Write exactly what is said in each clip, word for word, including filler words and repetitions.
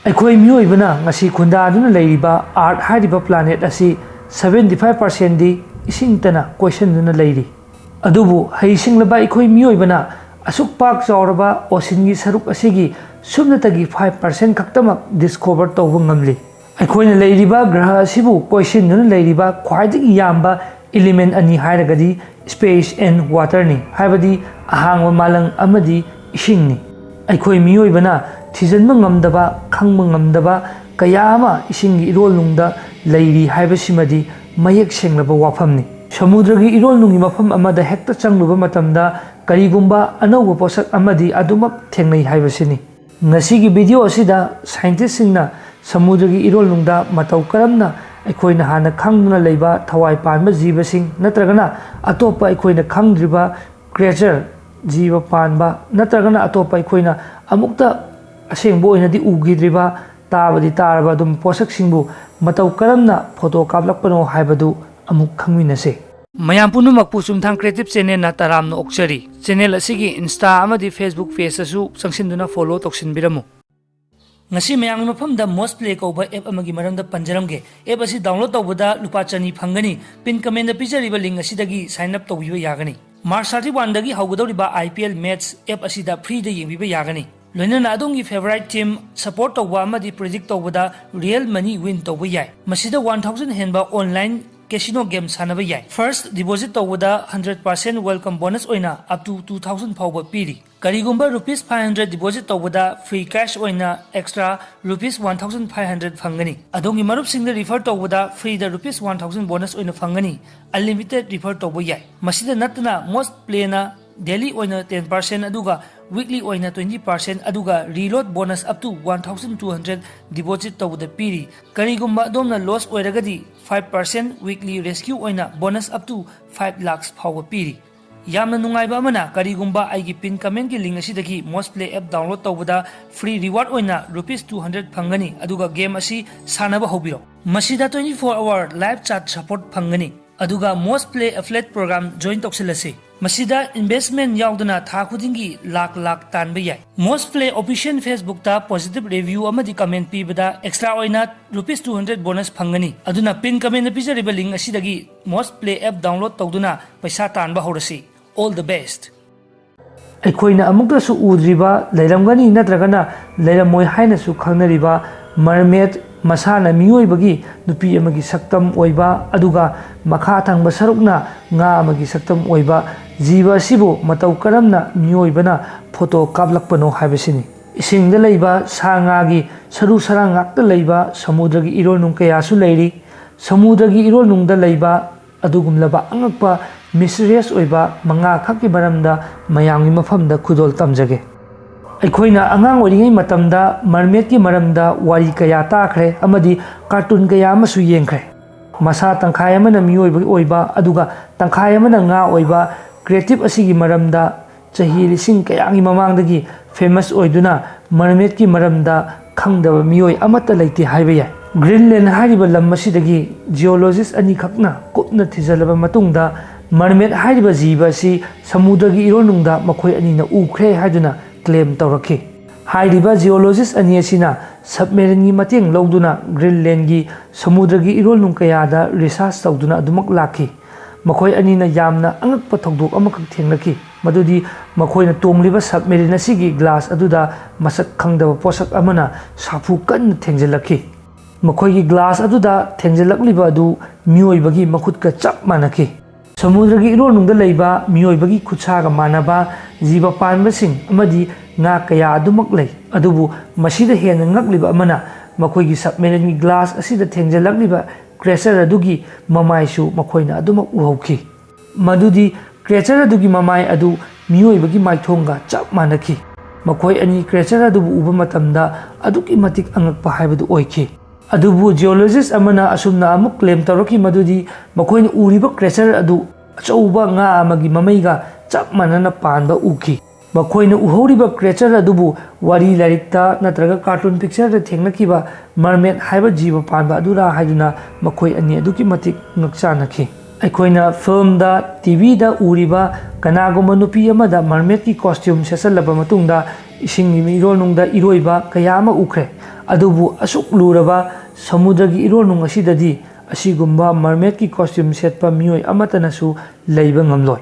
ꯑꯩꯈꯣꯏ ꯃꯤꯑꯣꯏꯕꯅ ꯉꯁꯤ ꯈꯨꯟꯗꯥꯗꯨꯅ ꯂꯩꯔꯤꯕ ꯑꯥꯔꯠ ꯍꯥꯏꯔꯤꯕ ꯄ꯭ꯂꯥꯅꯦꯠ ꯑꯁꯤ ꯁꯕꯦꯟꯇꯤ ꯐꯥꯏꯚ ꯄꯥꯔꯁꯦꯟꯗꯤ ꯏꯁꯤꯡꯇꯅ ꯀꯣꯏꯁꯤꯟꯗꯨꯅ ꯂꯩꯔꯤ꯫ ꯑꯗꯨꯕꯨ ꯍꯩꯁꯤꯡꯂꯕ ꯑꯩꯈꯣꯏ ꯃꯤꯑꯣꯏꯕꯅ ꯑꯁꯨꯛ ꯄꯥꯛ ꯆꯥꯎꯔꯕ ꯑꯣꯁꯤꯟꯒꯤ ꯁꯔꯨꯛ ꯑꯁꯤꯒꯤ ꯁꯨꯞꯅꯇꯒꯤ ꯐꯥꯏꯚ ꯄꯥꯔꯁꯦꯟ ꯈꯛꯇꯃꯛ ꯗꯤꯁꯀꯣꯚꯔ ꯇꯧꯕ ꯉꯝꯂꯤ꯫ ꯑꯩꯈꯣꯏꯅ ꯂꯩꯔꯤꯕ ꯒ꯭ꯔꯍ ꯑꯁꯤꯕꯨ ꯀꯣꯏꯁꯤꯟꯗꯨꯅ ꯂꯩꯔꯤꯕ ꯈ꯭ꯋꯥꯏꯗꯒꯤ ꯌꯥꯝꯕ ꯏꯂꯤꯃꯦꯟ ꯑꯅꯤ ꯍꯥꯏꯔꯒꯗꯤ space and waterꯅꯤ, ꯍꯥꯏꯕꯗꯤ ꯑꯍꯥꯡꯕ ꯃꯥꯂꯪ ꯑꯃꯗꯤ ꯏꯁꯤꯡꯅꯤ꯫ ꯑꯩꯈꯣꯏ ꯃꯤꯑꯣꯏꯕꯅ ꯊꯤꯖꯤꯟꯕ ꯉꯝꯗꯕ, ꯈꯪꯕ ꯉꯝꯗꯕ ꯀꯌꯥ ꯑꯃ ꯏꯁꯤꯡꯒꯤ ꯏꯔꯣꯜꯅꯨꯡꯗ ꯂꯩꯔꯤ ꯍꯥꯏꯕꯁꯤꯃꯗꯤ ꯃꯌꯦꯛ ꯁꯦꯡꯂꯕ ꯋꯥꯐꯝꯅꯤ꯫ ꯁꯃꯨꯗ꯭ꯔꯒꯤ ꯏꯔꯣꯜꯅꯨꯡꯒꯤ ꯃꯐꯝ ꯑꯃꯗ ꯍꯦꯛꯇ ꯆꯪꯂꯨꯕ ꯃꯇꯝꯗ ꯀꯔꯤꯒꯨꯝꯕ ꯑꯅꯧꯕ ꯄꯣꯠꯁꯛ ꯑꯃꯗꯤ ꯑꯗꯨꯃꯛ ꯊꯦꯡꯅꯩ ꯍꯥꯏꯕꯁꯤꯅꯤ꯫ ꯉꯁꯤꯒꯤ ꯚꯤꯗꯤꯑꯣ ꯑꯁꯤꯗ ꯁꯥꯏꯟꯇꯤꯁꯁꯤꯡꯅ ꯁꯃꯨꯗ꯭ꯔꯒꯤ ꯏꯔꯣꯜꯅꯨꯡꯗ ꯃꯇꯧ ꯀꯔꯝꯅ ꯑꯩꯈꯣꯏꯅ ꯍꯥꯟꯅ ꯈꯪꯗꯨꯅ ꯂꯩꯕ ꯊꯋꯥꯏ ꯄꯥꯟꯕ ꯖꯤꯕꯁꯤꯡ ꯅꯠꯇ꯭ꯔꯒꯅ ꯑꯇꯣꯞꯄ ꯑꯩꯈꯣꯏꯅ ꯈꯪꯗ꯭ꯔꯤꯕ ꯀ꯭ꯔꯤꯌꯦꯆꯔ, ꯖꯤꯕ ꯄꯥꯟꯕ ꯅꯠꯇ꯭ꯔꯒꯅ ꯑꯇꯣꯞꯄ ꯑꯩꯈꯣꯏꯅ ꯑꯃꯨꯛꯇ ꯑꯁꯦꯡꯕ ꯑꯣꯏꯅꯗꯤ ꯎꯈꯤꯗ꯭ꯔꯤꯕ, ꯇꯥꯕꯗꯤ ꯇꯥꯔꯕ ꯑꯗꯨꯝ ꯄꯣꯠꯁꯛꯁꯤꯡꯕꯨ ꯃꯇꯧ ꯀꯔꯝꯅ ꯐꯣꯇꯣ ꯀꯥꯞꯂꯛꯄꯅꯣ ꯍꯥꯏꯕꯗꯨ ꯑꯃꯨꯛ ꯈꯪꯃꯤꯟꯅꯁꯦ꯫ ꯃꯌꯥꯝ ꯄꯨꯝꯅꯃꯛꯄꯨ ꯆꯨꯝꯊꯥꯡ ꯀ꯭ꯔꯤꯌꯦꯇꯤꯚ ꯆꯦꯅꯦꯜꯅ ꯇꯔꯥꯝꯅ ꯑꯣꯛꯆꯔꯤ꯫ ꯆꯦꯅꯦꯜ ꯑꯁꯤꯒꯤ ꯏꯟꯁꯇꯥ ꯑꯃꯗꯤ ꯐꯦꯁꯕꯨꯛ ꯄꯦꯖꯇꯁꯨ ꯆꯪꯁꯤꯟꯗꯨꯅ ꯐꯣꯂꯣ ꯇꯧꯁꯤꯟꯕꯤꯔꯝꯃꯨ꯫ ꯉꯁꯤ ꯃꯌꯥꯝꯒꯤ ꯃꯐꯝꯗ ꯃꯣꯁ ꯄ꯭ꯂꯦ ꯀꯧꯕ ꯑꯦꯞ ꯑꯃꯒꯤ ꯃꯔꯝꯗ ꯄꯟꯖꯔꯝꯒꯦ꯫ ꯑꯦꯞ ꯑꯁꯤ ꯗꯥꯎꯟꯂꯣꯗ ꯇꯧꯕꯗ ꯂꯨꯄꯥ ꯆꯅꯤ ꯐꯪꯒꯅꯤ꯫ ꯄꯤꯟ ꯀꯃꯦꯟꯗ ꯄꯤꯖꯔꯤꯕ ꯂꯤꯡ ꯑꯁꯤꯗꯒꯤ ꯁꯥꯏꯟ ꯑꯞ ꯇꯧꯕꯤꯕ ꯌꯥꯒꯅꯤ꯫ ꯃꯥꯔꯆ ꯊꯥꯔꯇꯤ ꯋꯥꯟꯗꯒꯤ ꯍꯧꯒꯗꯧꯔꯤꯕ I P L match app ꯑꯁꯤꯗ ꯐ꯭ꯔꯤꯗ ꯌꯦꯡꯕꯤꯕ ꯌꯥꯒꯅꯤ꯫ ꯂꯣꯏꯅꯅ ꯑꯗꯣꯝꯒꯤ ꯐꯦꯚꯣꯔꯥꯏꯠ ꯇꯤꯝ ꯁꯄꯣꯔꯠ ꯇꯧꯕ ꯑꯃꯗꯤ ꯄ꯭ꯔꯤꯗꯤꯛ ꯇꯧꯕꯗ ꯔꯤꯌꯦꯜ ꯃꯅꯤ ꯋꯤꯟ ꯇꯧꯕ ꯌꯥꯏ꯫ ꯃꯁꯤꯗ ꯋꯥꯟ ꯊꯥꯎꯖꯟ ꯍꯦꯟꯕ ꯑꯣꯟꯂꯥꯏꯟ ꯀꯦꯁꯤꯅꯣ ꯒꯦꯝ ꯁꯥꯟꯅꯕ ꯌꯥꯏ꯫ ꯐꯥꯔꯁ ꯗꯤꯄꯣꯖꯤꯠ ꯇꯧꯕꯗ ꯍꯟꯗ꯭ꯔꯦꯠ ꯄꯥꯔꯁꯦꯟ ꯋꯦꯜꯀꯝ ꯕꯣꯅꯁ ꯑꯣꯏꯅ up to two thousand ꯐꯥꯎꯕ ꯄꯤꯔꯤ꯫ ꯀꯔꯤꯒꯨꯝꯕ ꯔꯨꯄꯤꯁ ꯐꯥꯏꯚ ꯍꯟꯗ꯭ꯔꯦꯠ ꯗꯤꯄꯣꯖꯤꯠ ꯇꯧꯕꯗ ꯐ꯭ꯔꯤ ꯀꯦꯁ ꯑꯣꯏꯅ extra rupees one thousand five hundred ꯐꯪꯒꯅꯤ꯫ ꯑꯗꯣꯝꯒꯤ ꯃꯔꯨꯞꯁꯤꯡꯗ ꯔꯤꯐꯔ ꯇꯧꯕꯗ ꯐ꯭ꯔꯤꯗ ꯔꯨꯄꯤꯁ ꯋꯥꯟ ꯊꯥꯎꯖꯟ ꯕꯣꯅꯁ ꯑꯣꯏꯅ ꯐꯪꯒꯅꯤ꯫ ꯑꯟꯂꯤꯃꯤꯇꯦꯠ ꯔꯤꯐꯔ ꯇꯧꯕ ꯌꯥꯏ꯫ ꯃꯁꯤꯗ ꯅꯠꯇꯅ ꯃꯣꯁ ꯄ꯭ꯂꯦꯅ ꯗꯦꯂꯤ ꯑꯣꯏꯅ ꯇꯦꯟ ꯄꯥꯔꯁꯦꯟ ꯑꯗꯨꯒ ꯋꯤꯛꯂꯤ ꯑꯣꯏꯅ ꯇ꯭ꯋꯦꯟꯇꯤ ꯄꯥꯔꯁꯦꯟ ꯑꯗꯨꯒ reload bonus up to one thousand two hundred deposit ꯇꯧꯕꯗ ꯄꯤꯔꯤ꯫ ꯀꯔꯤꯒꯨꯝꯕ ꯑꯗꯣꯝꯅ ꯂꯣꯁ ꯑꯣꯏꯔꯒꯗꯤ ꯐꯥꯏꯚ ꯄꯥꯔꯁꯦꯟ ꯋꯤꯛꯂꯤ ꯔꯦꯁꯀ꯭ꯌꯨ ꯑꯣꯏꯅ bonus up to five lakhs ꯐꯥꯎꯕ ꯄꯤꯔꯤ꯫ ꯌꯥꯝꯅ ꯅꯨꯡꯉꯥꯏꯕ ꯑꯃꯅ, ꯀꯔꯤꯒꯨꯝꯕ ꯑꯩꯒꯤ ꯄꯤꯟ ꯀꯃꯦꯟꯒꯤ ꯂꯤꯡ ꯑꯁꯤꯗꯒꯤ ꯃꯣꯁ ꯄ꯭ꯂꯦ ꯑꯦꯞ ꯗꯥꯎꯟꯂꯣꯗ ꯇꯧꯕꯗ ꯐ꯭ꯔꯤ ꯔꯤꯋꯥꯔꯗ ꯑꯣꯏꯅ ꯔꯨꯄꯤꯁ ꯇꯨ ꯍꯟꯗ꯭ꯔꯦꯠ ꯐꯪꯒꯅꯤ, ꯑꯗꯨꯒ ꯒꯦꯝ ꯑꯁꯤ ꯁꯥꯟꯅꯕ ꯍꯧꯕꯤꯔꯣ꯫ ꯃꯁꯤꯗ twenty four hour live chat support ꯐꯪꯒꯅꯤ, ꯑꯗꯨꯒ ꯃꯣꯁ ꯄ꯭ꯂꯦ ꯑꯦꯐꯤꯂꯦꯠ ꯄ꯭ꯔꯣꯒ꯭ꯔꯥꯝ ꯖꯣꯏꯟ ꯇꯧꯁꯤꯜꯂꯁꯤ꯫ ꯃꯁꯤꯗ investment ꯌꯥꯎꯗꯅ ꯊꯥ ꯈꯨꯗꯤꯡꯒꯤ ꯂꯥꯛ ꯂꯥꯛ ꯇꯥꯟꯕ ꯌꯥꯏ꯫ Moz Play official Facebookꯇ positive review ꯑꯃꯗꯤ comment ꯄꯤꯕꯗ extra ꯑꯣꯏꯅ rupees two hundred bonus ꯐꯪꯒꯅꯤ꯫ ꯑꯗꯨꯅ pin commentꯅ ꯄꯤꯖꯔꯤꯕ link ꯑꯁꯤꯗꯒꯤ Moz Play app download ꯇꯧꯗꯨꯅ ꯄꯩꯁꯥ ꯇꯥꯟꯕ ꯍꯧꯔꯁꯤ꯫ All the best! ꯑꯩꯈꯣꯏꯅ ꯑꯃꯨꯛꯇꯁꯨ ꯎꯗ꯭ꯔꯤꯕ, ꯂꯩꯔꯝꯒꯅꯤ ꯅꯠꯇ꯭ꯔꯒꯅ ꯂꯩꯔꯝꯃꯣꯏ ꯍꯥꯏꯅꯁꯨ ꯈꯪꯅꯔꯤꯕ mermaid, ꯃꯁꯥꯅ ꯃꯤꯑꯣꯏꯕꯒꯤ ꯅꯨꯄꯤ ꯑꯃꯒꯤ ꯁꯛꯇꯝ ꯑꯣꯏꯕ, ꯑꯗꯨꯒ ꯃꯈꯥ ꯊꯪꯕ ꯁꯔꯨꯛꯅ ꯉꯥ ꯑꯃꯒꯤ ꯁꯛꯇꯝ ꯑꯣꯏꯕ ꯖꯤꯕ ꯑꯁꯤꯕꯨ ꯃꯇꯧ ꯀꯔꯝꯅ ꯃꯤꯑꯣꯏꯕꯅ photo ꯀꯥꯞꯂꯛꯄꯅꯣ ꯍꯥꯏꯕꯁꯤꯅꯤ꯫ ꯏꯁꯤꯡꯗ ꯂꯩꯕ ꯁꯥ ꯉꯥꯒꯤ ꯁꯔꯨ ꯁꯔꯥꯡ ꯉꯥꯛꯇ ꯂꯩꯕ ꯁꯃꯨꯗ꯭ꯔꯒꯤ ꯏꯔꯣꯜꯅꯨꯡ ꯀꯌꯥꯁꯨ ꯂꯩꯔꯤ꯫ ꯁꯃꯨꯗ꯭ꯔꯒꯤ ꯏꯔꯣꯜꯅꯨꯡꯗ ꯂꯩꯕ ꯑꯗꯨꯒꯨꯝꯂꯕ ꯑꯉꯛꯄ, mysterious ꯑꯣꯏꯕ ꯃꯉꯥ ꯈꯛꯀꯤ ꯃꯔꯝꯗ ꯃꯌꯥꯝꯒꯤ ꯃꯐꯝꯗ ꯈꯨꯗꯣꯜ ꯇꯝꯖꯒꯦ꯫ ꯑꯩꯈꯣꯏꯅ ꯑꯉꯥꯡ ꯑꯣꯏꯔꯤꯉꯩ ꯃꯇꯝꯗ mermaidꯀꯤ ꯃꯔꯝꯗ ꯋꯥꯔꯤ ꯀꯌꯥ ꯇꯥꯈ꯭ꯔꯦ ꯑꯃꯗꯤ cartoon ꯀꯌꯥ ꯑꯃꯁꯨ ꯌꯦꯡꯈ꯭ꯔꯦ꯫ ꯃꯁꯥ ꯇꯪꯈꯥꯏ ꯑꯃꯅ ꯃꯤꯑꯣꯏꯕ ꯑꯣꯏꯕ ꯑꯗꯨꯒ ꯇꯪꯈꯥꯏ ꯑꯃꯅ ꯉꯥ ꯑꯣꯏꯕ creature ꯑꯁꯤꯒꯤ ꯃꯔꯝꯗ ꯆꯍꯤ ꯂꯤꯁꯤꯡ ꯀꯌꯥꯒꯤ ꯃꯃꯥꯡꯗꯒꯤ famous ꯑꯣꯏꯗꯨꯅ mermaidꯀꯤ ꯃꯔꯝꯗ ꯈꯪꯗꯕ ꯃꯤꯑꯣꯏ ꯑꯃꯠꯇ ꯂꯩꯇꯦ ꯍꯥꯏꯕ ꯌꯥꯏ꯫ Greenland ꯍꯥꯏꯔꯤꯕ ꯂꯝ ꯑꯁꯤꯗꯒꯤ geologist ꯑꯅꯤꯈꯛꯅ ꯀꯨꯞꯅ ꯊꯤꯖꯤꯜꯂꯕ ꯃꯇꯨꯡꯗ mermaid ꯍꯥꯏꯔꯤꯕ ꯖꯤꯕ ꯑꯁꯤ ꯁꯃꯨꯗ꯭ꯔꯒꯤ ꯏꯔꯣꯜꯅꯨꯡꯗ ꯃꯈꯣꯏ ꯑꯅꯤꯅ ꯎꯈ꯭ꯔꯦ ꯍꯥꯏꯗꯨꯅ claim ꯇꯧꯔꯛꯈꯤ꯫ ꯍꯥꯏꯔꯤꯕ geologist ꯑꯅꯤ ꯑꯁꯤꯅ submarineꯒꯤ ꯃꯇꯦꯡ ꯂꯧꯗꯨꯅ Greenlandꯒꯤ ꯁꯃꯨꯗ꯭ꯔꯒꯤ ꯏꯔꯣꯜꯅꯨꯡ ꯀꯌꯥꯗ research ꯇꯧꯗꯨꯅ ꯑꯗꯨꯃꯛ ꯂꯥꯛꯈꯤ꯫ ꯃꯈꯣꯏ ꯑꯅꯤꯅ ꯌꯥꯝꯅ ꯑꯉꯛꯄ ꯊꯧꯗꯣꯛ ꯑꯃꯈꯛ ꯊꯦꯡꯅꯈꯤ, ꯃꯗꯨꯗꯤ ꯃꯈꯣꯏꯅ ꯇꯣꯡꯂꯤꯕ submarine ꯑꯁꯤꯒꯤ glass ꯑꯗꯨꯗ ꯃꯁꯛ ꯈꯪꯗꯕ ꯄꯣꯠꯁꯛ ꯑꯃꯅ ꯁꯥꯐꯨ ꯀꯟꯅ ꯊꯦꯡꯖꯤꯜꯂꯛꯈꯤ꯫ ꯃꯈꯣꯏꯒꯤ glass ꯑꯗꯨꯗ ꯊꯦꯡꯖꯤꯜꯂꯛꯂꯤꯕ ꯑꯗꯨ ꯃꯤꯑꯣꯏꯕꯒꯤ ꯃꯈꯨꯠꯀ ꯆꯞ ꯃꯥꯟꯅꯈꯤ꯫ ꯁꯃꯨꯗ꯭ꯔꯒꯤ ꯏꯔꯣꯜꯅꯨꯡꯗ ꯂꯩꯕ ꯃꯤꯑꯣꯏꯕꯒꯤ ꯈꯨꯠꯁꯥꯒ ꯃꯥꯟꯅꯕ ꯖꯤꯕ ꯄꯥꯟꯕꯁꯤꯡ ꯑꯃꯗꯤ ꯉꯥ ꯀꯌꯥ ꯑꯗꯨꯃꯛ ꯂꯩ, ꯑꯗꯨꯕꯨ ꯃꯁꯤꯗ ꯍꯦꯟꯅ ꯉꯛꯂꯤꯕ ꯑꯃꯅ ꯃꯈꯣꯏꯒꯤ submarineꯒꯤ glass ꯑꯁꯤꯗ ꯊꯦꯡꯖꯤꯜꯂꯛꯂꯤꯕ creature ꯑꯗꯨꯒꯤ ꯃꯃꯥꯏꯁꯨ ꯃꯈꯣꯏꯅ ꯑꯗꯨꯃꯛ ꯎꯍꯧꯈꯤ꯫ ꯃꯗꯨꯗꯤ creature ꯑꯗꯨꯒꯤ ꯃꯃꯥꯏ ꯑꯗꯨ ꯃꯤꯑꯣꯏꯕꯒꯤ ꯃꯥꯏꯊꯣꯡꯒ ꯆꯞ ꯃꯥꯟꯅꯈꯤ꯫ ꯃꯈꯣꯏ ꯑꯅꯤ creature ꯑꯗꯨꯕꯨ ꯎꯕ ꯃꯇꯝꯗ ꯑꯗꯨꯛꯀꯤ ꯃꯇꯤꯛ ꯑꯉꯛꯄ ꯍꯥꯏꯕꯗꯨ ꯑꯣꯏꯈꯤ꯫ ꯑꯗꯨꯕꯨ geologist ꯑꯃꯅ ꯑꯁꯨꯝꯅ ꯑꯃꯨꯛ claim ꯇꯧꯔꯛꯈꯤ ꯃꯗꯨꯗꯤ ꯃꯈꯣꯏꯅ ꯎꯔꯤꯕ creature ꯑꯗꯨ ꯑꯆꯧꯕ ꯉꯥ ꯑꯃꯒꯤ ꯃꯃꯩꯒ ꯆꯞ ꯃꯥꯟꯅꯅ ꯄꯥꯟꯕ ꯎꯈꯤ꯫ ꯃꯈꯣꯏꯅ ꯎꯍꯧꯔꯤꯕ creature ꯑꯗꯨꯕꯨ ꯋꯥꯔꯤ ꯂꯥꯏꯔꯤꯛꯇ ꯅꯠꯇ꯭ꯔꯒ cartoon pictureꯗ ꯊꯦꯡꯅꯈꯤꯕ mermaid ꯍꯥꯏꯕ ꯖꯤꯕ ꯄꯥꯟꯕ ꯑꯗꯨꯔꯥ ꯍꯥꯏꯗꯨꯅ ꯃꯈꯣꯏ ꯑꯅꯤ ꯑꯗꯨꯛꯀꯤ ꯃꯇꯤꯛ ꯉꯛꯆꯥꯅꯈꯤ꯫ ꯑꯩꯈꯣꯏꯅ ꯐꯤꯜꯝꯗ, ꯇꯤ ꯚꯤꯗ ꯎꯔꯤꯕ ꯀꯅꯥꯒꯨꯝꯕ ꯅꯨꯄꯤ ꯑꯃꯗ ꯃꯔꯃꯦꯠꯀꯤ ꯀꯣꯁꯇ꯭ꯌꯨꯝ ꯁꯦꯠꯆꯜꯂꯕ ꯃꯇꯨꯡꯗ ꯏꯁꯤꯡꯒꯤ ꯏꯔꯣꯜꯅꯨꯡꯗ ꯏꯔꯣꯏꯕ ꯀꯌꯥ ꯑꯃ ꯎꯈ꯭ꯔꯦ꯫ ꯑꯗꯨꯕꯨ ꯑꯁꯨꯛ ꯂꯨꯔꯕ ꯁꯃꯨꯗ꯭ꯔꯒꯤ ꯏꯔꯣꯜꯅꯨꯡ ꯑꯁꯤꯗꯗꯤ ꯑꯁꯤꯒꯨꯝꯕ ꯃꯔꯃꯦꯠꯀꯤ ꯀꯣꯁꯇ꯭ꯌꯨꯝ ꯁꯦꯠꯄ ꯃꯤꯑꯣꯏ ꯑꯃꯠꯇꯅꯁꯨ ꯂꯩꯕ ꯉꯝꯂꯣꯏ꯫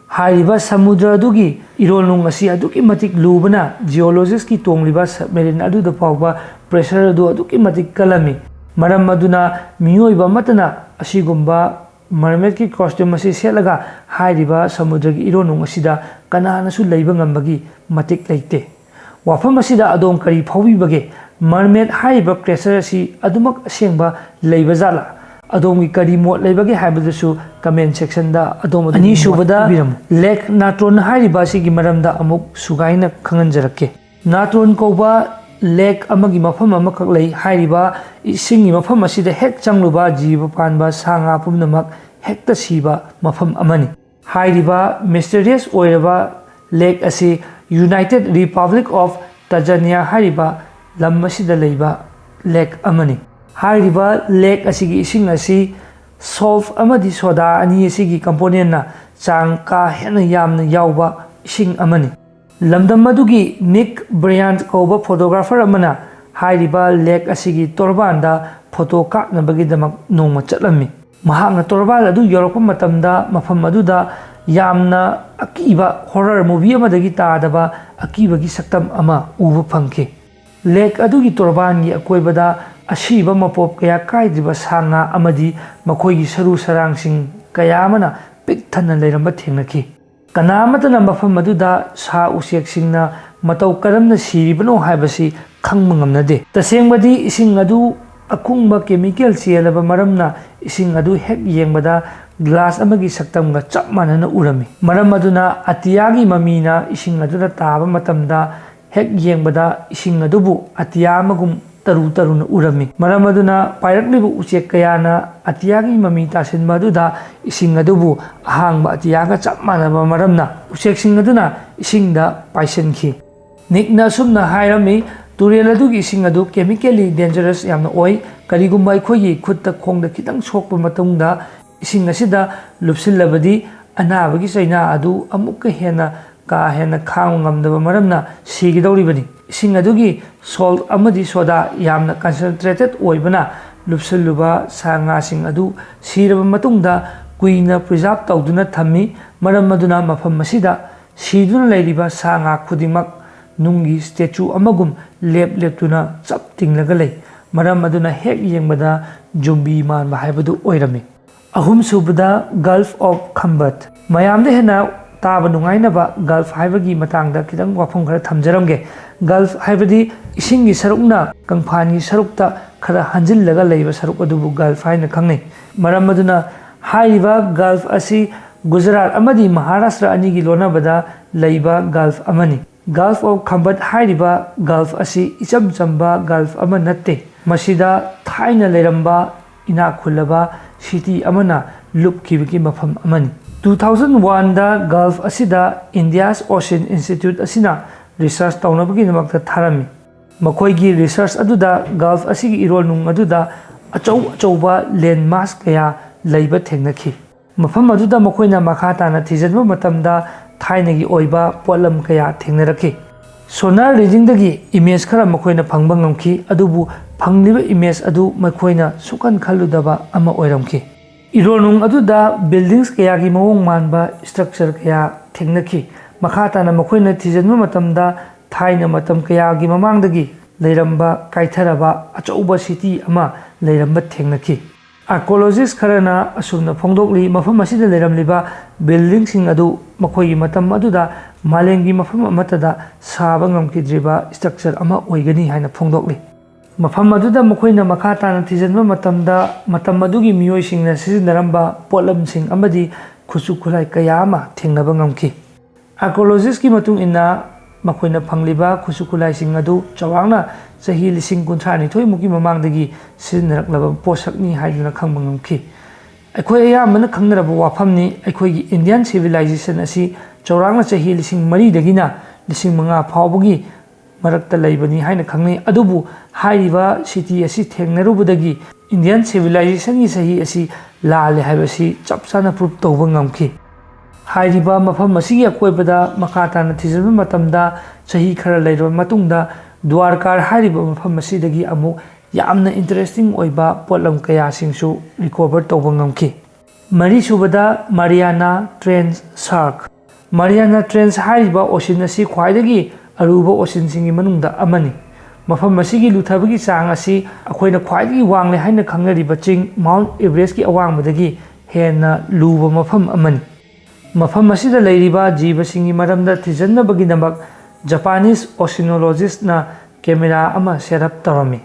ꯍꯥꯏꯔꯤꯕ ꯁꯃꯨꯗ꯭ꯔ ꯑꯗꯨꯒꯤ ꯏꯔꯣꯜꯅꯨꯡ ꯑꯁꯤ ꯑꯗꯨꯛꯀꯤ ꯃꯇꯤꯛ ꯂꯨꯕꯅ, ꯖꯤꯑꯣꯂꯣꯖꯤꯁꯀꯤ ꯇꯣꯡꯂꯤꯕ ꯁꯕꯃꯦꯔꯤꯟ ꯑꯗꯨꯗ ꯐꯥꯎꯕ ꯄ꯭ꯔꯦꯁꯔ ꯑꯗꯨ ꯑꯗꯨꯛꯀꯤ ꯃꯇꯤꯛ ꯀꯜꯂꯝꯃꯤ꯫ ꯃꯔꯝ ꯑꯗꯨꯅ ꯃꯤꯑꯣꯏꯕ ꯑꯃꯠꯇꯅ ꯑꯁꯤꯒꯨꯝꯕ ꯃꯔꯃꯦꯠꯀꯤ ꯀꯣꯁꯇ꯭ꯌꯨꯝ ꯑꯁꯤ ꯁꯦꯠꯂꯒ ꯍꯥꯏꯔꯤꯕ ꯁꯃꯨꯗ꯭ꯔꯒꯤ ꯏꯔꯣꯜꯅꯨꯡ ꯑꯁꯤꯗ ꯀꯅꯥꯅꯁꯨ ꯂꯩꯕ ꯉꯝꯕꯒꯤ ꯃꯇꯤꯛ ꯂꯩꯇꯦ꯫ ꯋꯥꯐꯝ ꯑꯁꯤꯗ ꯑꯗꯣꯝ ꯀꯔꯤ ꯐꯥꯎꯕꯤꯕꯒꯦ? ꯃꯔꯃꯦꯠ ꯍꯥꯏꯔꯤꯕ ꯀ꯭ꯔꯦꯆꯔ ꯑꯁꯤ ꯑꯗꯨꯃꯛ ꯑꯁꯦꯡꯕ ꯂꯩꯕ ꯖꯥꯠꯂꯥ? ꯑꯗꯣꯝꯒꯤ ꯀꯔꯤ ꯃꯣꯠ ꯂꯩꯕꯒꯦ ꯍꯥꯏꯕꯗꯨꯁꯨ ꯀꯃꯦꯟ ꯁꯦꯛꯁꯟꯗ ꯑꯗꯣꯝ ꯑꯗꯨꯒꯤ ꯃꯣꯠ ꯑꯅꯤꯁꯨꯕꯗ ꯄꯤꯕꯤꯔꯝꯃꯨ꯫ ꯂꯦꯛ ꯅꯥꯇ꯭ꯔꯣꯟ ꯍꯥꯏꯔꯤꯕ ꯑꯁꯤꯒꯤ ꯃꯔꯝꯗ ꯑꯃꯨꯛ ꯁꯨꯒꯥꯏꯅ ꯈꯪꯍꯟꯖꯔꯛꯀꯦ꯫ ꯅꯥꯇ꯭ꯔꯣꯟ ꯀꯧꯕ ꯂꯦꯛ ꯑꯃꯒꯤ ꯃꯐꯝ ꯑꯃꯈꯛ ꯂꯩ꯫ ꯍꯥꯏꯔꯤꯕ ꯏꯁꯤꯡꯒꯤ ꯃꯐꯝ ꯑꯁꯤꯗ ꯍꯦꯛ ꯆꯪꯂꯨꯕ ꯖꯤꯕ ꯄꯥꯟꯕ ꯁꯥ ꯉꯥ ꯄꯨꯝꯅꯃꯛ ꯍꯦꯛꯇ ꯁꯤꯕ ꯃꯐꯝ ꯑꯃꯅꯤ꯫ ꯍꯥꯏꯔꯤꯕ ꯃꯤꯁꯇꯔꯤꯌꯁ ꯑꯣꯏꯔꯕ ꯂꯦꯛ ꯑꯁꯤ United Republic of Tanzania ꯍꯥꯏꯔꯤꯕ ꯂꯝ ꯑꯁꯤꯗ ꯂꯩꯕ ꯂꯦꯛ ꯑꯃꯅꯤ꯫ ꯍꯥꯏꯔꯤꯕ ꯂꯦꯛ ꯑꯁꯤꯒꯤ ꯏꯁꯤꯡ ꯑꯁꯤ ꯁꯣꯜꯐ ꯑꯃꯗꯤ ꯁꯣꯗꯥ ꯑꯅꯤ ꯑꯁꯤꯒꯤ ꯀꯝꯄꯣꯅꯦꯟꯅ ꯆꯥꯡ ꯀꯥ ꯍꯦꯟꯅ ꯌꯥꯝꯅ ꯌꯥꯎꯕ ꯏꯁꯤꯡ ꯑꯃꯅꯤ꯫ ꯂꯝꯗꯝ ꯑꯗꯨꯒꯤ ꯅꯤꯛ ꯕ꯭ꯔꯤꯌꯥꯟꯠ ꯀꯧꯕ ꯐꯣꯇꯣꯒ꯭ꯔꯥꯐꯔ ꯑꯃꯅ ꯍꯥꯏꯔꯤꯕ ꯂꯦꯛ ꯑꯁꯤꯒꯤ ꯇꯣꯔꯕꯥꯟꯗ ꯐꯣꯇꯣ ꯀꯥꯞꯅꯕꯒꯤꯗꯃꯛ ꯅꯣꯡꯃ ꯆꯠꯂꯝꯃꯤ꯫ ꯃꯍꯥꯛꯅ ꯇꯣꯔꯕꯥꯟ ꯑꯗꯨ ꯌꯧꯔꯛꯄ ꯃꯇꯝꯗ ꯃꯐꯝ ꯑꯗꯨꯗ ꯌꯥꯝꯅ ꯑꯀꯤꯕ ꯍꯣꯔꯔ ꯃꯨꯚꯤ ꯑꯃꯗꯒꯤ ꯇꯥꯗꯕ ꯑꯀꯤꯕꯒꯤ ꯁꯛꯇꯝ ꯑꯃ ꯎꯕ ꯐꯪꯈꯤ꯫ ꯂꯦꯛ ꯑꯗꯨꯒꯤ ꯇꯣꯔꯕꯥꯟꯒꯤ ꯑꯀꯣꯏꯕꯗ ꯑꯁꯤꯕ ꯃꯄꯣꯞ ꯀꯌꯥ ꯀꯥꯏꯗ꯭ꯔꯤꯕ ꯁꯥ ꯉꯥ ꯑꯃꯗꯤ ꯃꯈꯣꯏꯒꯤ ꯁꯔꯨ ꯁꯔꯥꯡꯁꯤꯡ ꯀꯌꯥ ꯑꯃꯅ ꯄꯤꯛ ꯊꯟꯅ ꯂꯩꯔꯝꯕ ꯊꯦꯡꯅꯈꯤ꯫ ꯀꯅꯥ ꯑꯃꯠꯇꯅ ꯃꯐꯝ ꯑꯗꯨꯗ ꯁꯥ ꯎꯆꯦꯛꯁꯤꯡꯅ ꯃꯇꯧ ꯀꯔꯝꯅ ꯁꯤꯔꯤꯕꯅꯣ ꯍꯥꯏꯕꯁꯤ ꯈꯪꯕ ꯉꯝꯅꯗꯦ꯫ ꯇꯁꯦꯡꯕꯗꯤ ꯏꯁꯤꯡ ꯑꯗꯨ ꯑꯀꯨꯡꯕ ꯀꯦꯃꯤꯀꯦꯜ ꯆꯦꯜꯂꯕ ꯃꯔꯝꯅ ꯏꯁꯤꯡ ꯑꯗꯨ ꯍꯦꯛ ꯌꯦꯡꯕꯗ ꯒ꯭ꯂꯥꯁ ꯑꯃꯒꯤ ꯁꯛꯇꯝꯒ ꯆꯞ ꯃꯥꯟꯅꯅ ꯎꯔꯝꯃꯤ꯫ ꯃꯔꯝ ꯑꯗꯨꯅ ꯑꯇꯤꯌꯥꯒꯤ ꯃꯃꯤꯅ ꯏꯁꯤꯡ ꯑꯗꯨꯗ ꯇꯥꯕ ꯃꯇꯝꯗ ꯍꯦꯛ ꯌꯦꯡꯕꯗ ꯏꯁꯤꯡ ꯑꯗꯨꯕꯨ ꯑꯇꯤꯌꯥ ꯑꯃꯒꯨꯝ ꯇꯔꯨ ꯇꯔꯨꯅ ꯎꯔꯝꯃꯤ꯫ ꯃꯔꯝ ꯑꯗꯨꯅ ꯄꯥꯏꯔꯛꯂꯤꯕ ꯎꯆꯦꯛ ꯀꯌꯥꯅ ꯑꯇꯤꯌꯥꯒꯤ ꯃꯃꯤ ꯇꯥꯁꯤꯟꯕ ꯑꯗꯨꯗ ꯏꯁꯤꯡ ꯑꯗꯨꯕꯨ ꯑꯍꯥꯡꯕ ꯑꯇꯤꯌꯥꯒ ꯆꯞ ꯃꯥꯟꯅꯕ ꯃꯔꯝꯅ ꯎꯆꯦꯛꯁꯤꯡ ꯑꯗꯨꯅ ꯏꯁꯤꯡꯗ ꯄꯥꯏꯁꯤꯟꯈꯤ꯫ ꯅꯤꯛꯅ ꯑꯁꯨꯝꯅ ꯍꯥꯏꯔꯝꯃꯤ, "ꯇꯨꯔꯦꯜ ꯑꯗꯨꯒꯤ ꯏꯁꯤꯡ ꯑꯗꯨ ꯀꯦꯃꯤꯀꯦꯜꯂꯤ ꯗꯦꯟꯖꯔꯁ ꯌꯥꯝꯅ ꯑꯣꯏ꯫ ꯀꯔꯤꯒꯨꯝꯕ ꯑꯩꯈꯣꯏꯒꯤ ꯈꯨꯠꯇ ꯈꯣꯡꯗ ꯈꯤꯇꯪ ꯁꯣꯛꯄ ꯃꯇꯨꯡꯗ ꯏꯁꯤꯡ ꯑꯁꯤꯗ ꯂꯨꯞꯁꯤꯜꯂꯕꯗꯤ ꯑꯅꯥꯕꯒꯤ ꯆꯩꯅꯥ ꯑꯗꯨ ꯑꯃꯨꯛꯀ ꯍꯦꯟꯅ ꯀꯥ ꯍꯦꯟꯅ ꯈꯥꯡꯕ ꯉꯝꯗꯕ ꯃꯔꯝꯅ ꯁꯤꯒꯗꯧꯔꯤꯕꯅꯤ꯫ ꯏꯁꯤꯡ ꯑꯗꯨꯒꯤ ꯁꯣꯜꯠ ꯑꯃꯗꯤ ꯁꯣꯗꯥ ꯌꯥꯝꯅ ꯀꯟꯁꯦꯟꯇ꯭ꯔꯦꯇꯦꯠ ꯑꯣꯏꯕꯅ ꯂꯨꯞꯁꯤꯜꯂꯨꯕ ꯁꯥ ꯉꯥꯁꯤꯡ ꯑꯗꯨ ꯁꯤꯔꯕ ꯃꯇꯨꯡꯗ ꯀꯨꯏꯅ ꯄ꯭ꯔꯤꯖꯥꯔꯚ ꯇꯧꯗꯨꯅ ꯊꯝꯃꯤ꯫ ꯃꯔꯝ ꯑꯗꯨꯅ ꯃꯐꯝ ꯑꯁꯤꯗ ꯁꯤꯗꯨꯅ ꯂꯩꯔꯤꯕ ꯁꯥ ꯉꯥ ꯈꯨꯗꯤꯡꯃꯛ ꯅꯨꯡꯒꯤ ꯁ꯭ꯇꯦꯆꯨ ꯑꯃꯒꯨꯝ ꯂꯦꯞ ꯂꯦꯞꯇꯨꯅ ꯆꯞ ꯇꯤꯡꯂꯒ ꯂꯩ꯫ ꯃꯔꯝ ꯑꯗꯨꯅ ꯍꯦꯛ ꯌꯦꯡꯕꯗ ꯖꯨꯝꯕꯤ ꯃꯥꯟꯕ ꯍꯥꯏꯕꯗꯨ ꯑꯣꯏꯔꯝꯃꯤ꯫ ꯑꯍꯨꯝꯁꯨꯕꯗ, ꯒꯜꯐ ꯑꯣꯐ ꯈꯝꯕꯠ꯫ ꯃꯌꯥꯝꯗ ꯍꯦꯟꯅ ꯇꯥꯕ ꯅꯨꯡꯉꯥꯏꯅꯕ ꯒꯜꯐ ꯍꯥꯏꯕꯒꯤ ꯃꯇꯥꯡꯗ ꯈꯤꯇꯪ ꯋꯥꯐꯝ ꯈꯔ ꯊꯝꯖꯔꯝꯒꯦ꯫ ꯒꯜꯐ ꯍꯥꯏꯕꯗꯤ ꯏꯁꯤꯡꯒꯤ ꯁꯔꯨꯛꯅ ꯀꯪꯐꯥꯟꯒꯤ ꯁꯔꯨꯛꯇ ꯈꯔ ꯍꯟꯖꯤꯜꯂꯒ ꯂꯩꯕ ꯁꯔꯨꯛ ꯑꯗꯨꯕꯨ ꯒꯜꯐ ꯍꯥꯏꯅ ꯈꯪꯅꯩ꯫ ꯃꯔꯝ ꯑꯗꯨꯅ ꯍꯥꯏꯔꯤꯕ ꯒꯜꯐ ꯑꯁꯤ ꯒꯨꯖꯔꯥꯠ ꯑꯃꯗꯤ ꯃꯍꯥꯔꯥꯁꯇ꯭ꯔ ꯑꯅꯤꯒꯤ ꯂꯣꯟꯅꯕꯗ ꯂꯩꯕ ꯒꯜꯐ ꯑꯃꯅꯤ꯫ ꯒꯜꯐ ꯑꯣꯐ ꯈꯝꯕꯠ ꯍꯥꯏꯔꯤꯕ ꯒꯜꯐ ꯑꯁꯤ ꯏꯆꯝ ꯆꯝꯕ ꯒꯜꯐ ꯑꯃ ꯅꯠꯇꯦ꯫ ꯃꯁꯤꯗ ꯊꯥꯏꯅ ꯂꯩꯔꯝꯕ ꯏꯅꯥꯛ ꯈꯨꯜꯂꯕ ꯁꯤꯇꯤ ꯑꯃꯅ ꯂꯨꯞꯈꯤꯕꯒꯤ ꯃꯐꯝ ꯑꯃꯅꯤ꯫ ꯇꯨ ꯊꯥꯎꯖꯟ ꯋꯥꯟꯗ ꯒꯜꯐ ꯑꯁꯤꯗ ꯏꯟꯗꯤꯌꯥꯁ ꯑꯣꯁꯤꯌꯟ ꯏꯟꯁꯇꯤꯇ꯭ꯌꯨꯠ ꯑꯁꯤꯅ ꯔꯤꯁꯔꯆ ꯇꯧꯅꯕꯒꯤꯗꯃꯛꯇ ꯊꯥꯔꯝꯃꯤ꯫ ꯃꯈꯣꯏꯒꯤ ꯔꯤꯁꯔꯆ ꯑꯗꯨꯗ ꯒꯜꯐ ꯑꯁꯤꯒꯤ ꯏꯔꯣꯜꯅꯨꯡ ꯑꯗꯨꯗ ꯑꯆꯧ ꯑꯆꯧꯕ ꯂꯦꯟꯃꯥꯁ ꯀꯌꯥ ꯂꯩꯕ ꯊꯦꯡꯅꯈꯤ꯫ ꯃꯐꯝ ꯑꯗꯨꯗ ꯃꯈꯣꯏꯅ ꯃꯈꯥ ꯇꯥꯅ ꯊꯤꯖꯤꯟꯕ ꯃꯇꯝꯗ ꯊꯥꯏꯅꯒꯤ ꯑꯣꯏꯕ ꯄꯣꯠꯂꯝ ꯀꯌꯥ ꯊꯦꯡꯅꯔꯛꯈꯤ꯫ ꯁꯣꯅꯥꯔ ꯔꯤꯗꯤꯡꯗꯒꯤ ꯏꯃꯦꯖ ꯈꯔ ꯃꯈꯣꯏꯅ ꯐꯪꯕ ꯉꯝꯈꯤ, ꯑꯗꯨꯕꯨ ꯐꯪꯂꯤꯕ ꯏꯃꯦꯖ ꯑꯗꯨ ꯃꯈꯣꯏꯅ ꯁꯨꯡꯈꯟ ꯈꯜꯂꯨꯗꯕ ꯑꯃ ꯑꯣꯏꯔꯝꯈꯤ꯫ ꯏꯔꯣꯜꯅꯨꯡ ꯑꯗꯨꯗ ꯕꯤꯜꯗꯤꯡꯁ ꯀꯌꯥꯒꯤ ꯃꯑꯣꯡ ꯃꯥꯟꯕ ꯁ꯭ꯇ꯭ꯔꯛꯆꯔ ꯀꯌꯥ ꯊꯦꯡꯅꯈꯤ꯫ ꯃꯈꯥ ꯇꯥꯅ ꯃꯈꯣꯏꯅ ꯊꯤꯖꯤꯟꯕ ꯃꯇꯝꯗ ꯊꯥꯏꯅ ꯃꯇꯝ ꯀꯌꯥꯒꯤ ꯃꯃꯥꯡꯗꯒꯤ ꯂꯩꯔꯝꯕ ꯀꯥꯏꯊꯔꯕ ꯑꯆꯧꯕ ꯁꯤꯇꯤ ꯑꯃ ꯂꯩꯔꯝꯕ ꯊꯦꯡꯅꯈꯤ꯫ ꯑꯥꯔꯀꯤꯑꯣꯂꯣꯖꯤꯁ ꯈꯔꯅ ꯑꯁꯨꯝꯅ ꯐꯣꯡꯗꯣꯛꯂꯤ, ꯃꯐꯝ ꯑꯁꯤꯗ ꯂꯩꯔꯝꯂꯤꯕ ꯕꯤꯜꯗꯤꯡꯁꯤꯡ ꯑꯗꯨ ꯃꯈꯣꯏꯒꯤ ꯃꯇꯝ ꯑꯗꯨꯗ ꯃꯥꯂꯦꯝꯒꯤ ꯃꯐꯝ ꯑꯃꯠꯇꯗ ꯁꯥꯕ ꯉꯝꯈꯤꯗ꯭ꯔꯤꯕ ꯁ꯭ꯇ꯭ꯔꯛꯆꯔ ꯑꯃ ꯑꯣꯏꯒꯅꯤ ꯍꯥꯏꯅ ꯐꯣꯡꯗꯣꯛꯂꯤ꯫ ꯃꯐꯝ ꯑꯗꯨꯗ ꯃꯈꯣꯏꯅ ꯃꯈꯥ ꯇꯥꯅ ꯊꯤꯖꯤꯟꯕ ꯃꯇꯝꯗ, ꯃꯇꯝ ꯑꯗꯨꯒꯤ ꯃꯤꯑꯣꯏꯁꯤꯡꯅ ꯁꯤꯖꯤꯟꯅꯔꯝꯕ ꯄꯣꯠꯂꯝꯁꯤꯡ ꯑꯃꯗꯤ ꯈꯨꯠꯁꯨ ꯈꯨꯠꯂꯥꯏ ꯀꯌꯥ ꯑꯃ ꯊꯦꯡꯅꯕ ꯉꯝꯈꯤ꯫ ꯑꯥꯔꯀꯤꯑꯣꯂꯣꯖꯤꯁꯀꯤ ꯃꯇꯨꯡ ꯏꯟꯅ, ꯃꯈꯣꯏꯅ ꯐꯪꯂꯤꯕ ꯈꯨꯠꯁꯨ ꯈꯨꯠꯂꯥꯏꯁꯤꯡ ꯑꯗꯨ ꯆꯥꯎꯔꯥꯛꯅ ꯆꯍꯤ ꯂꯤꯁꯤꯡ ꯀꯨꯟꯊ꯭ꯔꯥ ꯅꯤꯊꯣꯏ ꯃꯨꯛꯀꯤ ꯃꯃꯥꯡꯗꯒꯤ ꯁꯤꯖꯤꯟꯅꯔꯛꯂꯕ ꯄꯣꯠꯁꯛꯅꯤ ꯍꯥꯏꯗꯨꯅ ꯈꯪꯕ ꯉꯝꯈꯤ꯫ ꯑꯩꯈꯣꯏ ꯑꯌꯥꯝꯕꯅ ꯈꯪꯅꯔꯕ ꯋꯥꯐꯝꯅꯤ, ꯑꯩꯈꯣꯏꯒꯤ ꯏꯟꯗꯤꯌꯥꯟ ꯁꯤꯚꯤꯂꯥꯏꯖꯦꯁꯟ ꯑꯁꯤ ꯆꯥꯎꯔꯥꯛꯅ ꯆꯍꯤ ꯂꯤꯁꯤꯡ ꯃꯔꯤꯗꯒꯤꯅ ꯂꯤꯁꯤꯡ ꯃꯉꯥ ꯐꯥꯎꯕꯒꯤ ꯃꯔꯛꯇ ꯂꯩꯕꯅꯤ ꯍꯥꯏꯅ ꯈꯪꯅꯩ꯫ ꯑꯗꯨꯕꯨ ꯍꯥꯏꯔꯤꯕ city ꯑꯁꯤ ꯊꯦꯡꯅꯔꯨꯕꯗꯒꯤ Indian civilizationꯒꯤ ꯆꯍꯤ ꯑꯁꯤ ꯂꯥꯜꯂꯦ ꯍꯥꯏꯕꯁꯤ ꯆꯞ ꯆꯥꯅ prove ꯇꯧꯕ ꯉꯝꯈꯤ꯫ ꯍꯥꯏꯔꯤꯕ ꯃꯐꯝ ꯑꯁꯤꯒꯤ ꯑꯀꯣꯏꯕꯗ ꯃꯈꯥ ꯇꯥꯅ ꯊꯤꯖꯤꯟꯕ ꯃꯇꯝꯗ, ꯆꯍꯤ ꯈꯔ ꯂꯩꯔꯕ ꯃꯇꯨꯡꯗ ꯗ꯭ꯋꯥꯔꯀꯥꯔ ꯍꯥꯏꯔꯤꯕ ꯃꯐꯝ ꯑꯁꯤꯗꯒꯤ ꯑꯃꯨꯛ ꯌꯥꯝꯅ interesting ꯑꯣꯏꯕ ꯄꯣꯠꯂꯝ ꯀꯌꯥꯁꯤꯡꯁꯨ recover ꯇꯧꯕ ꯉꯝꯈꯤ꯫ ꯃꯔꯤꯁꯨꯕꯗ, Mariana Trench Shark꯫ Mariana Trench ꯍꯥꯏꯔꯤꯕ ocean ꯑꯁꯤ ꯈ꯭ꯋꯥꯏꯗꯒꯤ ꯑꯔꯨꯕ oceanꯁꯤꯡꯒꯤ ꯃꯅꯨꯡꯗ ꯑꯃꯅꯤ꯫ ꯃꯐꯝ ꯑꯁꯤꯒꯤ ꯂꯨꯊꯕꯒꯤ ꯆꯥꯡ ꯑꯁꯤ ꯑꯩꯈꯣꯏꯅ ꯈ꯭ꯋꯥꯏꯗꯒꯤ ꯋꯥꯡꯂꯦ ꯍꯥꯏꯅ ꯈꯪꯅꯔꯤꯕ ꯆꯤꯡ Mount Everestꯀꯤ ꯑꯋꯥꯡꯕꯗꯒꯤ ꯍꯦꯟꯅ ꯂꯨꯕ ꯃꯐꯝ ꯑꯃꯅꯤ꯫ ꯃꯐꯝ ꯑꯁꯤꯗ ꯂꯩꯔꯤꯕ ꯖꯤꯕꯁꯤꯡꯒꯤ ꯃꯔꯝꯗ ꯊꯤꯖꯤꯟꯅꯕꯒꯤꯗꯃꯛ Japanese oceanologistꯅ camera ꯑꯃ set up ꯇꯧꯔꯝꯃꯤ꯫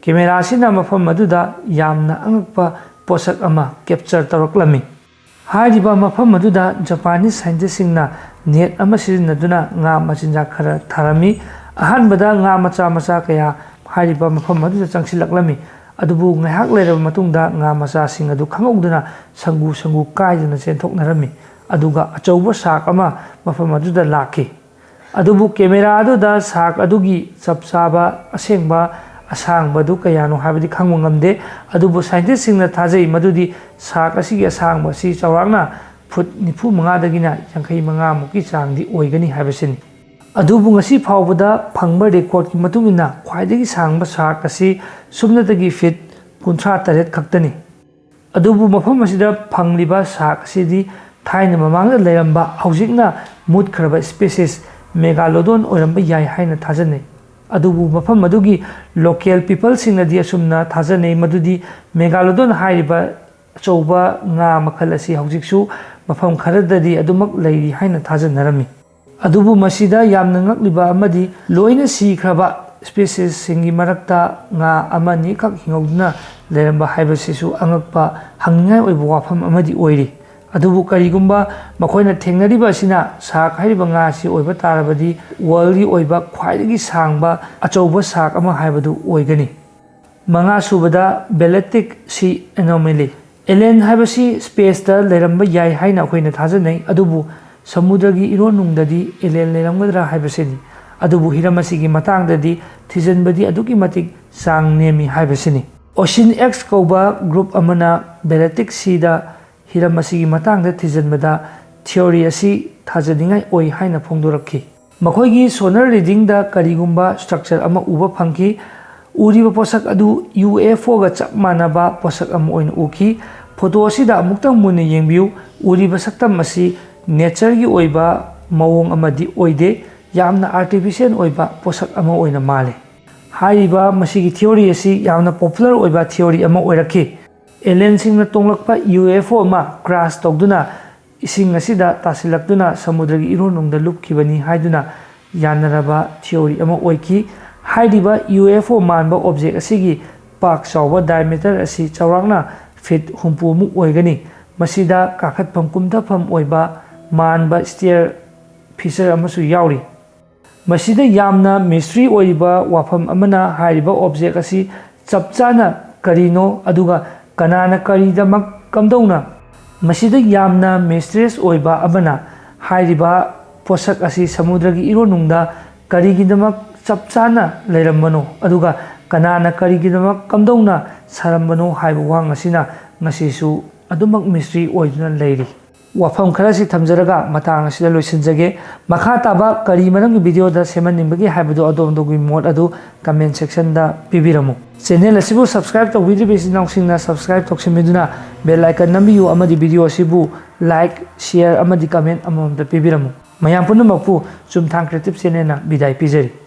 Camera ꯑꯁꯤꯅ ꯃꯐꯝ ꯑꯗꯨꯗ ꯌꯥꯝꯅ ꯑꯉꯛꯄ ꯄꯣꯠꯁꯛ ꯑꯃ capture ꯇꯧꯔꯛꯂꯝꯃꯤ꯫ ꯍꯥꯏꯔꯤꯕ ꯃꯐꯝ ꯑꯗꯨꯗ Japanese scientistꯁꯤꯡꯅ net ꯑꯃ ꯁꯤꯖꯤꯟꯅꯗꯨꯅ ꯉꯥ ꯃꯆꯤꯟꯖꯥꯛ ꯈꯔ ꯊꯥꯔꯝꯃꯤ꯫ ꯑꯍꯥꯟꯕꯗ ꯉꯥ ꯃꯆꯥ ꯃꯆꯥ ꯀꯌꯥ ꯍꯥꯏꯔꯤꯕ ꯃꯐꯝ ꯑꯗꯨꯗ ꯆꯪꯁꯤꯜꯂꯛꯂꯝꯃꯤ꯫ ꯑꯗꯨꯕꯨ ꯉꯥꯏꯍꯥꯛ ꯂꯩꯔꯕ ꯃꯇꯨꯡꯗ ꯉꯥ ꯃꯆꯥꯁꯤꯡ ꯑꯗꯨ ꯈꯪꯍꯧꯗꯅ ꯁꯪꯒꯨ ꯁꯪꯒꯨ ꯀꯥꯏꯗꯨꯅ ꯆꯦꯟꯊꯣꯛꯅꯔꯝꯃꯤ꯫ ꯑꯗꯨꯒ ꯑꯆꯧꯕ shark ꯑꯃ ꯃꯐꯝ ꯑꯗꯨꯗ ꯂꯥꯛꯈꯤ꯫ ꯑꯗꯨꯕꯨ camera ꯑꯗꯨꯗ shark ꯑꯗꯨꯒꯤ ꯆꯞ ꯆꯥꯕ ꯑꯁꯦꯡꯕ ꯑꯁꯥꯡꯕ ꯑꯗꯨ ꯀꯌꯥꯅꯣ ꯍꯥꯏꯕꯗꯤ ꯈꯪꯕ ꯉꯝꯗꯦ꯫ ꯑꯗꯨꯕꯨ scientistꯁꯤꯡꯅ ꯊꯥꯖꯩ ꯃꯗꯨꯗꯤ shark ꯑꯁꯤꯒꯤ ꯑꯁꯥꯡꯕ ꯑꯁꯤ ꯆꯥꯎꯔꯥꯛꯅ ꯐꯨꯠ ꯅꯤꯐꯨ ꯃꯉꯥꯗꯒꯤꯅ ꯌꯥꯡꯈꯩ ꯃꯉꯥꯃꯨꯛꯀꯤ ꯆꯥꯡꯗꯤ ꯑꯣꯏꯒꯅꯤ ꯍꯥꯏꯕꯁꯤꯅꯤ꯫ ꯑꯗꯨꯕꯨ ꯉꯁꯤ ꯐꯥꯎꯕꯗ ꯐꯪꯕ recordꯀꯤ ꯃꯇꯨꯡ ꯏꯟꯅ ꯈ꯭ꯋꯥꯏꯗꯒꯤ ꯁꯥꯡꯕ shark ꯑꯁꯤ ꯁꯨꯞꯅꯇꯒꯤ ꯐꯤꯠ ꯀꯨꯟꯊ꯭ꯔꯥ ꯇꯔꯦꯠ ꯈꯛꯇꯅꯤ꯫ ꯑꯗꯨꯕꯨ ꯃꯐꯝ ꯑꯁꯤꯗ ꯐꯪꯂꯤꯕ shark ꯑꯁꯤꯗꯤ ꯊꯥꯏꯅ ꯃꯃꯥꯡꯗ ꯂꯩꯔꯝꯕ, ꯍꯧꯖꯤꯛꯅ ꯃꯨꯠꯈ꯭ꯔꯕ species megalodon ꯑꯣꯏꯔꯝꯕ ꯌꯥꯏ ꯍꯥꯏꯅ ꯊꯥꯖꯅꯩ꯫ ꯑꯗꯨꯕꯨ ꯃꯐꯝ ꯑꯗꯨꯒꯤ local peopleꯁꯤꯡꯅꯗꯤ ꯑꯁꯨꯝꯅ ꯊꯥꯖꯅꯩ ꯃꯗꯨꯗꯤ megalodon ꯍꯥꯏꯔꯤꯕ ꯑꯆꯧꯕ ꯉꯥ ꯃꯈꯜ ꯑꯁꯤ ꯍꯧꯖꯤꯛꯁꯨ ꯃꯐꯝ ꯈꯔꯗꯗꯤ ꯑꯗꯨꯃꯛ ꯂꯩꯔꯤ ꯍꯥꯏꯅ ꯊꯥꯖꯅꯔꯝꯃꯤ꯫ ꯑꯗꯨꯕꯨ ꯃꯁꯤꯗ ꯌꯥꯝꯅ ꯉꯛꯂꯤꯕ ꯑꯃꯗꯤ ꯂꯣꯏꯅ ꯁꯤꯈ꯭ꯔꯕ speciesꯁꯤꯡꯒꯤ ꯃꯔꯛꯇ ꯉꯥ ꯑꯃꯅꯤꯈꯛ ꯍꯤꯡꯍꯧꯗꯨꯅ ꯂꯩꯔꯝꯕ ꯍꯥꯏꯕꯁꯤꯁꯨ ꯑꯉꯛꯄ, ꯍꯪꯅꯤꯡꯉꯥꯏ ꯑꯣꯏꯕ ꯋꯥꯐꯝ ꯑꯃꯗꯤ ꯑꯣꯏꯔꯤ꯫ ꯑꯗꯨꯕꯨ ꯀꯔꯤꯒꯨꯝꯕ ꯃꯈꯣꯏꯅ ꯊꯦꯡꯅꯔꯤꯕ ꯑꯁꯤꯅ shark ꯍꯥꯏꯔꯤꯕ ꯉꯥ ꯑꯁꯤ ꯑꯣꯏꯕ ꯇꯥꯔꯕꯗꯤ, worldꯒꯤ ꯑꯣꯏꯕ ꯈ꯭ꯋꯥꯏꯗꯒꯤ ꯁꯥꯡꯕ ꯑꯆꯧꯕ shark ꯑꯃ ꯍꯥꯏꯕꯗꯨ ꯑꯣꯏꯒꯅꯤ꯫ ꯃꯉꯥꯁꯨꯕꯗ, Baltic Sea Anomaly꯫ Alien ꯍꯥꯏꯕꯁꯤ spaceꯇ ꯂꯩꯔꯝꯕ ꯌꯥꯏ ꯍꯥꯏꯅ ꯑꯩꯈꯣꯏꯅ ꯊꯥꯖꯅꯩ, ꯑꯗꯨꯕꯨ ꯁꯃꯨꯗ꯭ꯔꯒꯤ ꯏꯔꯣꯟꯅꯨꯡꯗꯗꯤ alien ꯂꯩꯔꯝꯒꯗ꯭ꯔꯥ ꯍꯥꯏꯕꯁꯤꯅꯤ꯫ ꯑꯗꯨꯕꯨ ꯍꯤꯔꯝ ꯑꯁꯤꯒꯤ ꯃꯇꯥꯡꯗꯗꯤ ꯊꯤꯖꯤꯟꯕꯗꯤ ꯑꯗꯨꯛꯀꯤ ꯃꯇꯤꯛ ꯆꯥꯡ ꯅꯦꯝꯃꯤ ꯍꯥꯏꯕꯁꯤꯅꯤ꯫ Ocean X ꯀꯧꯕ group ꯑꯃꯅ Baltic Seaꯗ ꯍꯤꯔꯝ ꯑꯁꯤꯒꯤ ꯃꯇꯥꯡꯗ ꯊꯤꯖꯤꯟꯕꯗ theory ꯑꯁꯤ ꯊꯥꯖꯅꯤꯡꯉꯥꯏ ꯑꯣꯏ ꯍꯥꯏꯅ ꯐꯣꯡꯗꯣꯔꯛꯈꯤ꯫ ꯃꯈꯣꯏꯒꯤ sonar readingꯗ ꯀꯔꯤꯒꯨꯝꯕ structure ꯑꯃ ꯎꯕ ꯐꯪꯈꯤ꯫ ꯎꯔꯤꯕ ꯄꯣꯠꯁꯛ ꯑꯗꯨ UFOꯒ ꯆꯞ ꯃꯥꯟꯅꯕ ꯄꯣꯠꯁꯛ ꯑꯃ ꯑꯣꯏꯅ ꯎꯈꯤ꯫ Photo ꯑꯁꯤꯗ ꯑꯃꯨꯛꯇꯪ ꯃꯨꯟꯅ ꯌꯦꯡꯕꯤꯌꯨ꯫ ꯎꯔꯤꯕ ꯁꯛꯇꯝ ꯑꯁꯤ natureꯒꯤ ꯑꯣꯏꯕ ꯃꯑꯣꯡ ꯑꯃꯗꯤ ꯑꯣꯏꯗꯦ, ꯌꯥꯝꯅ artificial ꯑꯣꯏꯕ ꯄꯣꯠꯁꯛ ꯑꯃ ꯑꯣꯏꯅ ꯃꯥꯜꯂꯤ꯫ ꯍꯥꯏꯔꯤꯕ ꯃꯁꯤꯒꯤ theory ꯑꯁꯤ ꯌꯥꯝꯅ popular ꯑꯣꯏꯕ theory ꯑꯃ ꯑꯣꯏꯔꯛꯈꯤ꯫ Alienꯁꯤꯡꯅ ꯇꯣꯡꯂꯛꯄ UFO ꯑꯃ crash ꯇꯧꯗꯨꯅ ꯏꯁꯤꯡ ꯑꯁꯤꯗ ꯇꯥꯁꯤꯜꯂꯛꯇꯨꯅ ꯁꯃꯨꯗ꯭ꯔꯒꯤ ꯏꯔꯣꯟꯅꯨꯡꯗ ꯂꯨꯞꯈꯤꯕꯅꯤ ꯍꯥꯏꯗꯨꯅ ꯌꯥꯅꯔꯕ theory ꯑꯃ ꯑꯣꯏꯈꯤ꯫ ꯍꯥꯏꯔꯤꯕ UFO ꯃꯥꯟꯕ object ꯑꯁꯤꯒꯤ ꯄꯥꯛ ꯆꯥꯎꯕ diameter ꯑꯁꯤ ꯆꯥꯎꯔꯥꯛꯅ feet ꯍꯨꯝꯐꯨ ꯃꯨꯛ ꯑꯣꯏꯒꯅꯤ꯫ ꯃꯁꯤꯗ ꯀꯥꯈꯠꯐꯝ ꯀꯨꯝꯊꯐꯝ ꯑꯣꯏꯕ ꯃꯥꯟꯕ stair feature ꯑꯃꯁꯨ ꯌꯥꯎꯔꯤ꯫ ꯃꯁꯤꯗ ꯌꯥꯝꯅ mystery ꯑꯣꯏꯔꯤꯕ ꯋꯥꯐꯝ ꯑꯃꯅ ꯍꯥꯏꯔꯤꯕ object ꯑꯁꯤ ꯆꯞ ꯆꯥꯅ ꯀꯔꯤꯅꯣ, ꯑꯗꯨꯒ ꯀꯅꯥꯅ ꯀꯔꯤꯗꯃꯛ ꯀꯝꯗꯧꯅ? ꯃꯁꯤꯗ ꯌꯥꯝꯅ mysterious ꯑꯣꯏꯕ ꯑꯃꯅ ꯍꯥꯏꯔꯤꯕ ꯄꯣꯠꯁꯛ ꯑꯁꯤ ꯁꯃꯨꯗ꯭ꯔꯒꯤ ꯏꯔꯣꯟꯅꯨꯡꯗ ꯀꯔꯤꯒꯤꯗꯃꯛ ꯆꯞ ꯆꯥꯅ ꯂꯩꯔꯝꯕꯅꯣ, ꯑꯗꯨꯒ ꯀꯅꯥꯅ ꯀꯔꯤꯒꯤꯗꯃꯛ ꯀꯝꯗꯧꯅ ꯁꯥꯔꯝꯕꯅꯣ ꯍꯥꯏꯕ ꯋꯥꯍꯪ ꯑꯁꯤꯅ ꯉꯁꯤꯁꯨ ꯑꯗꯨꯃꯛ mystery ꯑꯣꯏꯗꯨꯅ ꯂꯩꯔꯤ꯫ ꯋꯥꯐꯝ ꯈꯔꯁꯤ ꯊꯝꯖꯔꯒ ꯃꯇꯥꯡ ꯑꯁꯤꯗ ꯂꯣꯏꯁꯤꯟꯖꯒꯦ꯫ ꯃꯈꯥ ꯇꯥꯕ ꯀꯔꯤ ꯃꯔꯝꯒꯤ videoꯗ ꯁꯦꯝꯍꯟꯅꯤꯡꯕꯒꯦ ꯍꯥꯏꯕꯗꯨ ꯑꯗꯣꯝ ꯑꯗꯣꯝꯒꯤ ꯃꯣꯠ ꯑꯗꯨ comment sectionꯗ ꯄꯤꯕꯤꯔꯝꯃꯨ꯫ Channel ꯑꯁꯤꯕꯨ subscribe ꯇꯧꯕꯤꯗ꯭ꯔꯤꯕ ꯏꯆꯤꯟ ꯏꯅꯥꯎꯁꯤꯡꯅ subscribe ꯇꯧꯁꯤꯟꯕꯤꯗꯨꯅ bell icon ꯅꯝꯕꯤꯌꯨ ꯑꯃꯗꯤ video ꯑꯁꯤꯕꯨ like, share ꯑꯃꯗꯤ comment ꯑꯃꯃꯝꯇ ꯄꯤꯕꯤꯔꯝꯃꯨ꯫ ꯃꯌꯥꯝ ꯄꯨꯝꯅꯃꯛꯄꯨ ꯆꯨꯝꯊꯥꯡ Creative Channelꯅ ꯕꯤꯗꯥꯏ ꯄꯤꯖꯔꯤ꯫